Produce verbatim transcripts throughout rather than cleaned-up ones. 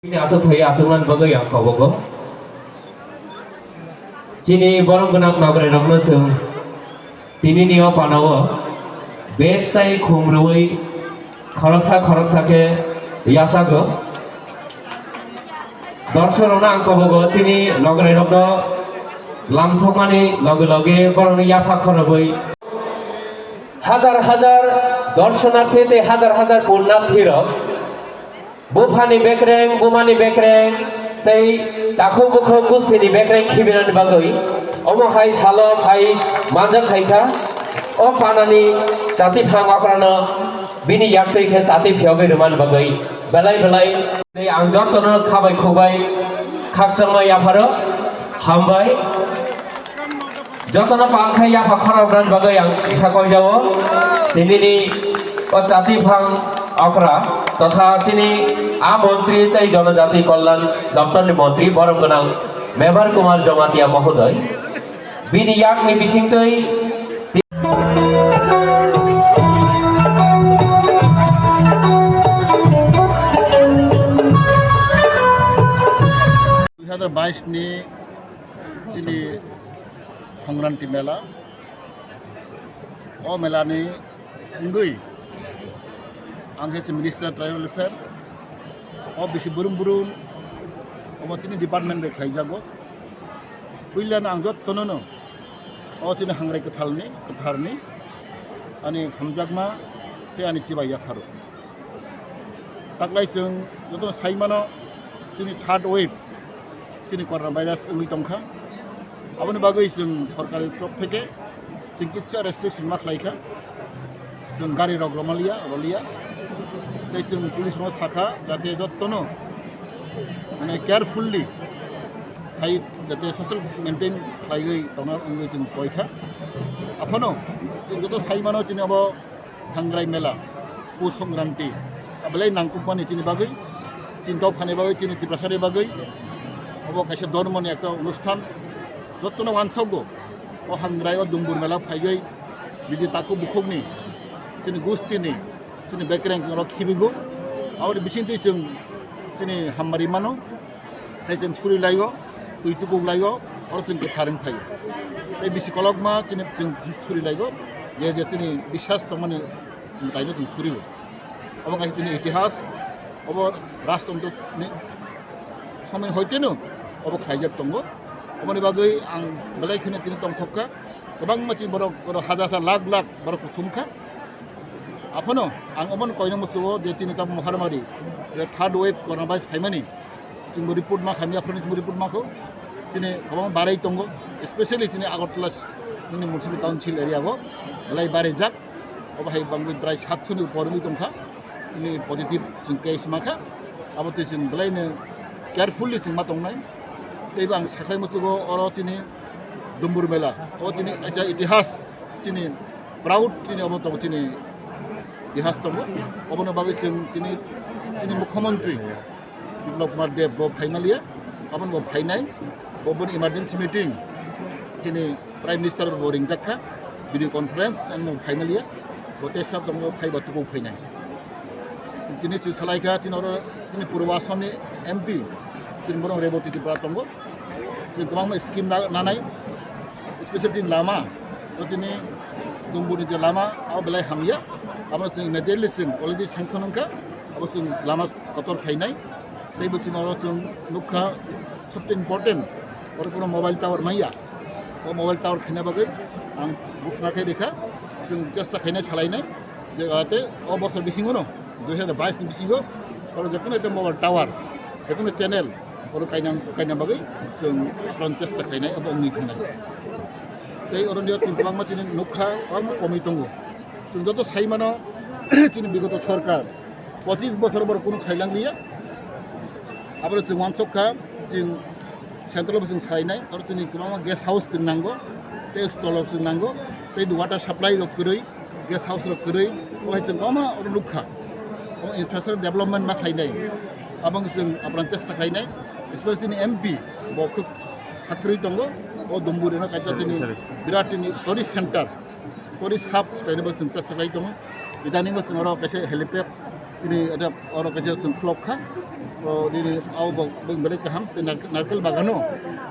Bini aswk thwi achuknani bagwi ang kobogo. Chini borom gwnang nograi rokno chwng tinini o panao bes tai khum rwui khoroksa khoroksa khe yachago. Dorsok rokno ang kobogo chini nograi rokno lamsokmani loge loge borokno yapha khorobwi hajar hajar dorshonarthi tei hajar hajar punnarthi rok Buphani bekreng, bumani bekreng, tei takhuk bukhuk gustini bekreng khibinani bagwi omo hai salo phai manjak khaikha. O panani chati phang okrano bini yaktwi khe chati phiyogwi rwmani bagwi belai belai tei ang jotono khabai khubai khakchangma yapharo hambai. Jotono pal khai yapha khoroknani bagwi ang kisa koijao. Tinini o chati phang okra totha chini a montri tei jonojati kolyan doptorni montri borom gwnang Mebar Kumar Jamatia mohodoy. Bini yakni bisingtwi Dui hazar bais ni chini Songkranti mela. O mela ni wngwi ang khe se Minister Tribal Welfare. O bisi burum burum omo chini department bai khlaijago. Puilano ang jotono no o chini hangrai kwthalni, kwtharni ani hamjakma tei ani chibai yapharo. Taklai chwng jotono sai mano, chini third wave, chini corona virus wngwi tongkha. Aboni bagwi chwng sorkari torop theke chwng kisa restriction ma khlaikha. Chwng gari rok romaliya, roliya. Tei chwng police no sakha, jate jotono, mane, carefully khai, jate social maintain khlaiwi tongna wngwi chwng koikha. Aphano chwng joto sai mano chini abo Hangrai mela, Pus Songkranti, belai nangkukmani chini bagwi, chini dophani bagwi, chini Tiprasani bagwi. Obo kaisa dhormoni ekta onusthan, jotono wansokgo. O Hangrai o Dumbur mela phaigwi, bini takhuk bukhukni, chini gustini, chini bekreng rok khibigo. Aboni bisingtwi chwng chini hammari mano. Tei chwng suri laio, twi tukuk laio, oro chwng kwthar wng phaio. Tei bisi kolokma chini chwng suri laio, je je chini biswas tongmani mwtaino chwng surio. Obo kaisa chini itihas, obo rajtontro ni somoi hoiteno obo khlaijak tongo. Oboni bagwi ang belai kheno tini tongthok kha. Kwbangma chini borok, borok hajar hajar lakh lakh borok kuthum kha. Aphano ang omono koina muchugo je chini tabuk maharamari, je third wave coronavirus phaimani, chwngbo report ma kha, miya phano chwngbo report ma kho. Chini kwbangma barai tongo, especially chini Agartala nini municipal council area o belai barai jak. Obo hai bangwi bwrai satsho ni upor wngwi tongkha. Chini positive chwng case ma kha. Abo twi chwng belai no carefully chwng ma tongnai. Teibo ang sakhlai muchugo oro chini Dumbur mela, o chini kaisa itihas, chini proud chini obo tongo, chini itihas tongo. Obono bagwi chwng chini, chini mukhyamantri Biplab Kumar Deb bo phaimaliya, obono bo phainai, bo boni emergency meeting chini Prime Minister bo ringjak kha, video conference, ang bo phaimaliya, bo tei sab tongo phaiba tubu phainai. Chini chwng salai kha, chini oro chini Purbo Assam ni M P, chini borok Rebati Tripura tongo. Chini kwbangma scheme na-, nanai, especially chini lama, o chini Dumbur ni je lama, abo belai hamya, abo chwng immediately chwng already sanction wngkha, abo chwng lama kotor khainai. Tei bo chini oro chwng nukha, sobse important, oro kuno mobile tower manya, o mobile tower khaina bagwi ang buphna khe rikha, chwng chesta khainai salainai, je jahate o bosor bisingo no, dui hazar bais ni bisingo, oro je kuno ekta mobile tower, je kuno channel, oro kainang, kainang bagwi chwng apran chesta khainai, abo wngwi thangnai. Tei oro nio chwng kwbangma chini nukha, kwbangma komwi tongo. Chwng joto sai mano, chini bigoto sorkar pochis bosor borok kunu khlai lang liya. Aboro chwng wansok kha, chwng central bo chwng salainai, oro chini kwbangma guest house chwng nango, tei stall rok chwng nango, tei water supply rok kwrwi, guest house rok kwrwi, obo hai chwng kwbangma oro nukha. Omo infrastructure development ma khlainai, abo wngkha chwng apran chesta khlainai, especially chini M P bo khub sakthwrwi tongo, o Dumbur eno kaisa chini birat chini tourist center. Tourist hub swlainai bo chwng chakchaklai tongo. Idaningo chwng oro kaisa helipad, tini oro kaisa chwng khulok kha. O nini abo bo bwng belai kaham, tei nark-, narkel bagano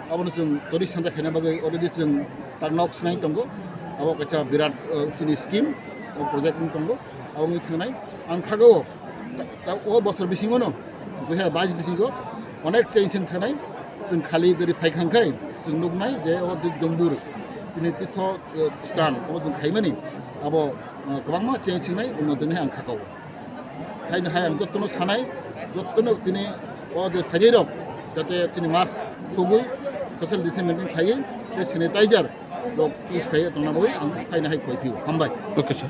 abono chwng tori sanja khaina bagwi already chwng tak nok swnai tongo. Abo kaisa birat, o, chini scheme, o project wng tongo. Abo wngwi thangnai ang khago, ta-, ta-, o bosor bisingono, dui hazar bais bisingo onek change wng thangnai. Chwng khali gari phai khang khai chwng nuknai je o Dik Dombur tini titho, o, stan obo chwng khaimani abo, o, kwbangma change wngnai, unnoti wngnai ang khago. Haino hai ang jotono sanai, jotono tini o je phainai rok jate chini mask thugwi social distance maintain khaiwi tei sanitizer rok use khaiwi tongna bagwi ang haino hai koi phio. Hambai. Okay, sir.